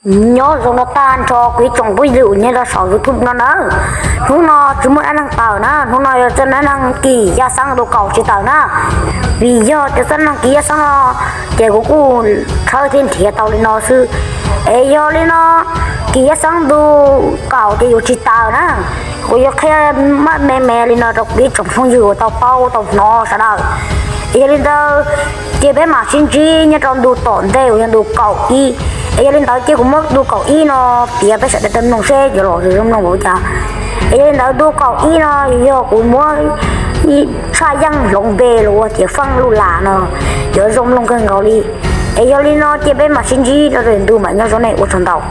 Nyob zoo no tag nrho kuv ib tsoom phooj ywg uas nyob rau saum YouTube no nawb. Hnub no tsis muaj dab neeg tawm na, hnub no yog txoj dab neeg Kis Yaj Xeeb tus kaum tsis tawm na. Vim yog tias txoj dab neeg Kis Yaj Xeeb no ces kuv kuj tshawb thiab nrhiav tau li no xwb. Es yog li no, Kis Yaj Xeeb tus kaum ces yuav tsis tawm na. Kuv yuav qhia maj me me li no rau kuv ib tsoom phooj ywg uas tau paub tau hnov sawv daws. Es yog li ntawd, cia peb mam sib ntsib nyob rau ntu tom ntej uas yog ntu kaum ib. Es yog li ntawd cia kuv muab ntu kaum ib no piav peb sawv daws tau mloog seb yuav los zoo mloog ua cas. Es yog li ntawd ntu kaum ib no yog kuv muab tshaj yeej hloov npe los ua tias Feej Luj Las no, yuav zoo mloog kawg nkaus li. Es yog li no cia peb mam sib ntsib rau lwm ntu mas nyob zoo nej ua tsaug ntau.